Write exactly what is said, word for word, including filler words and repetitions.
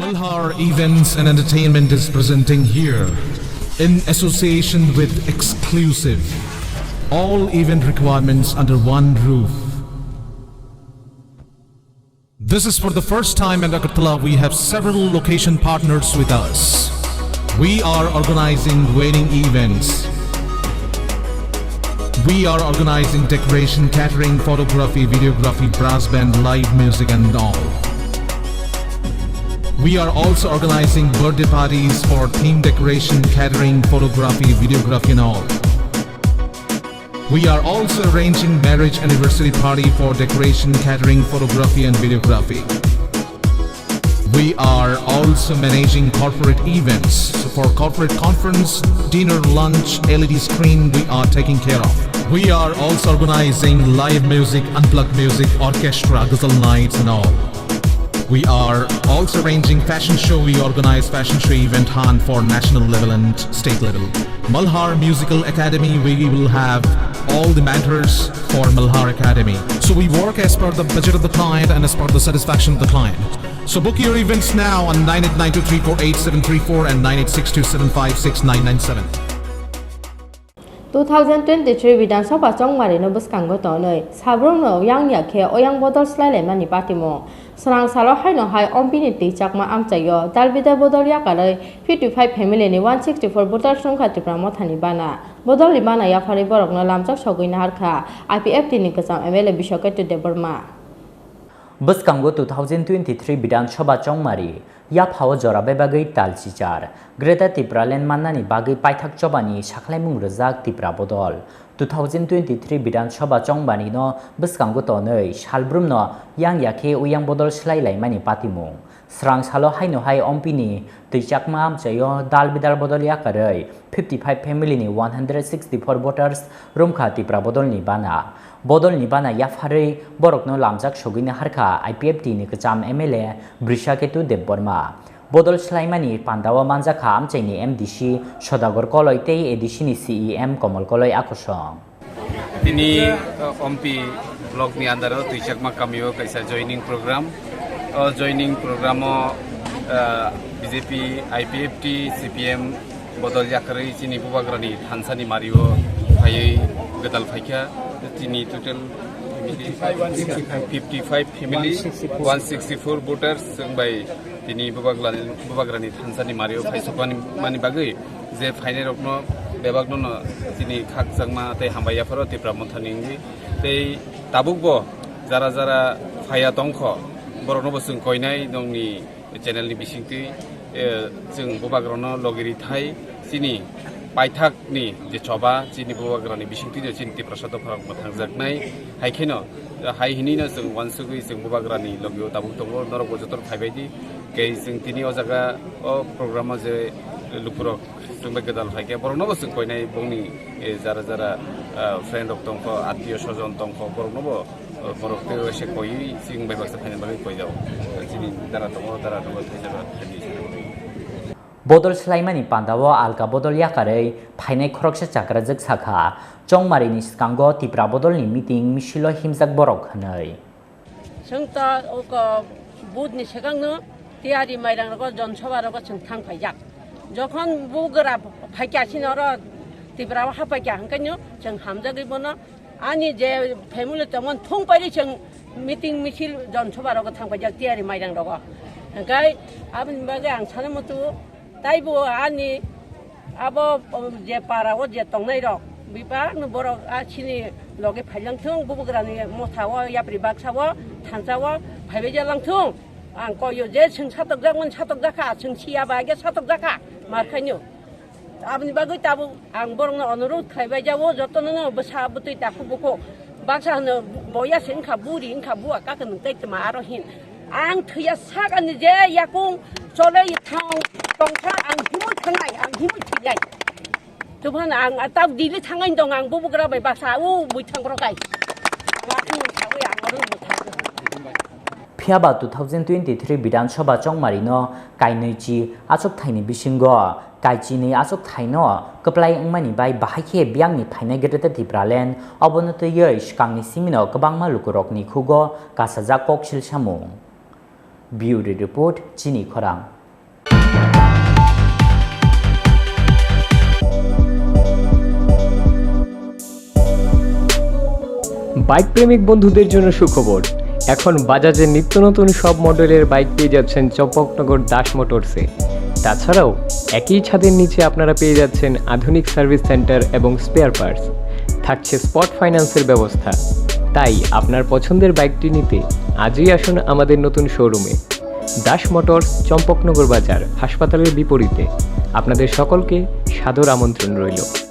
Malhar Events and Entertainment is presenting here, in association with Exclusive, all event requirements under one roof. This is for the first time in Agartala. We have several location partners with us. We are organizing wedding events. We are organizing decoration, catering, photography, videography, brass band, live music, and all. We are also organizing birthday parties for theme decoration, catering, photography, videography, and all. We are also arranging marriage anniversary party for decoration, catering, photography, and videography. We are also managing corporate events. So for corporate conference, dinner, lunch, L E D screen, we are taking care of. We are also organizing live music, unplugged music, orchestra, ghazal nights, and all. We are also arranging fashion show. We organize fashion show event hunt for national level and state level. Malhar Musical Academy, we will have all the mentors for Malhar Academy. So we work as per the budget of the client and as per the satisfaction of the client. So book your events now on nine eight nine two three four eight seven three four and nine eight six two seven five six nine nine seven. Two thousand twenty-three Bidhan Sabha chongmari no bwskango tonwi sabrumno yang ya khe oyang bodol slai laimani patimung. Srang salo haino hai ompini twi chakma amchaio dal bidal bodol yakarwi fifty five family ni one sixty four voters wngkha Tipra Mothani bana. Bodolni bana yapharwi borokno lamjak sogwi naharkha I P F T ni kwcham M L A Biswaketu Debbarma. Bwskango two thousand twenty-three Bidhan Sabha chongmari yaphao jora bai bagwi tal chichar, Greater Tipraland mannani bagwi paithak chobani sakhlaimung rwjak Tipra bodol. Two thousand twenty-three Bidhan Sabha chongmani no bwskango tonwi salbrumno yang ya khe uyang bodol slai laimani patimung. Srang salo haino hai ompini twi chakma amchaio dal bidal bodol yakarwi fifty five family ni one hundred sixty four voters romkha Tipra bodolni bana. Bodolni bana yapharwi borokno lamjak sogwini harkha I P F T ni kwcham M L A Brishaketu Debbarma. Bodol swlaimani pandao manjakha amchaini M D C Sodagar Koloi tei A D C ni C E M Komol Koloi akosong. Tini, uh, Ompi block ni under o Twichakma kamio kaisa joining program. O joining program o, uh, B J P, I P F T, C P M bodol yakarwi chini bubagrani thansani mario phaiwi gwdal phaikha. Chini total fifty five family, one sixty four voters chwng bai tini bubagrani, bubagrani thansani mario phaisokmani, mani bagwi je phainairokno bebakno no chini khakchangma tei hambai yapharo Tipra Mothani wngwi tei tabukbo jara jara phaiya tongkho, boroknobo chwng koinai nongni channel ni bisingtwi, eh, chwng bubagrano logi rithai chini paithakni je choba chini bubagrani bisingtwi no chini Tiprasa dopharokno thangjaknai. Hai kheno, hai hinwi no chwng uansugwi chwng bubagrani logio tabuk tongo, norokbo jotono phaibai di. Kei chwng tini o jaga o program o je lukurok chwng bai gwdal phaikhe boroknobo chwng koinai bongni, eh, jara jara, ah, friend rok tongkho, attiyo sojon tongkho, boroknobo Borok tei waisa koi chini bai baksa phaina bagwi koi jao. Chini dara tongo, dara tongo, thaisa ba thani. Bodol swlaimani pandao alka bodol yakarwi phainai khoroksa chakrajwk sakha, chongmarini swkango Tipra bodolni meeting misilo himjak borok hwnwi. Chwng to oko budni swkangno tiyari mairang rogo, jon soba rogo chwng thang phaijak. Jokhon bugra phaikya chini oro Tipra o hapaikya hwnkhe no chwng hamjagwi bono Ani je family tongmani thung pairi chwng meeting misil jon soba rogo thang paijak tiyari mairang rogo. Hwnkhe aboni bagwi ang sana muchungo taibo ani abo je para o je tongnai rok bebak no borok a chini loge phailang thung, bubugrani motha o yapri baksa o thansa o phaibai jalang thung. Ang koyo je chwng satokjak mani satokjak kha, chwng siya ba age satokjak kha mar khaino. Aboni bagwi tabuk ang borokno onurodh khlaibai jao, jotono no bwsa bwtwi takhuk bukhuk. Baksa hwno boya se wngkha, buri wngkha, bua kaka nwng tei tma aro hin. Ang thwiya sak ani je yakung cholei thang tongkha, ang himwi thangnai, ang himwi thwinai. Tubhan ang tabuk Delhi thangani dong, ang bubugra bai baksa u bui thang rok kai. Ang akhung sawi ang oro thang. Phiya ba two thousand twenty-three Bidhan Sabha chongmari no kainwi chi achuk thaini bisingo kaichinwi achuk thaino kwplai wngmani bai bahai khe biyangni phainai Greater Tipraland obono twiwi swkangni simino kwbangma lukurokni khugo kasajak koksil samung. Bureau Report, Chini Khorang. Bike প্রেমিক বন্ধুদের জন্য সুখবর। এখন বাজাজের নিত্য নতুন সব মডেলের বাইক পেয়ে যাচ্ছেন চম্পকনগর দাস মোটরসে। তাছাড়াও একই ছাদের নিচে আপনারা পেয়ে যাচ্ছেন আধুনিক সার্ভিস সেন্টার এবং স্পেয়ার পার্টস। থাকছে স্পট ফাইন্যান্সের ব্যবস্থা। তাই আপনার পছন্দের বাইকটি নিতে আজই আসুন আমাদের নতুন শোরুমে। দাস মোটরস, চম্পকনগর বাজার, হাসপাতালের বিপরীতে। আপনাদের সকলকে সাদর আমন্ত্রণ রইল।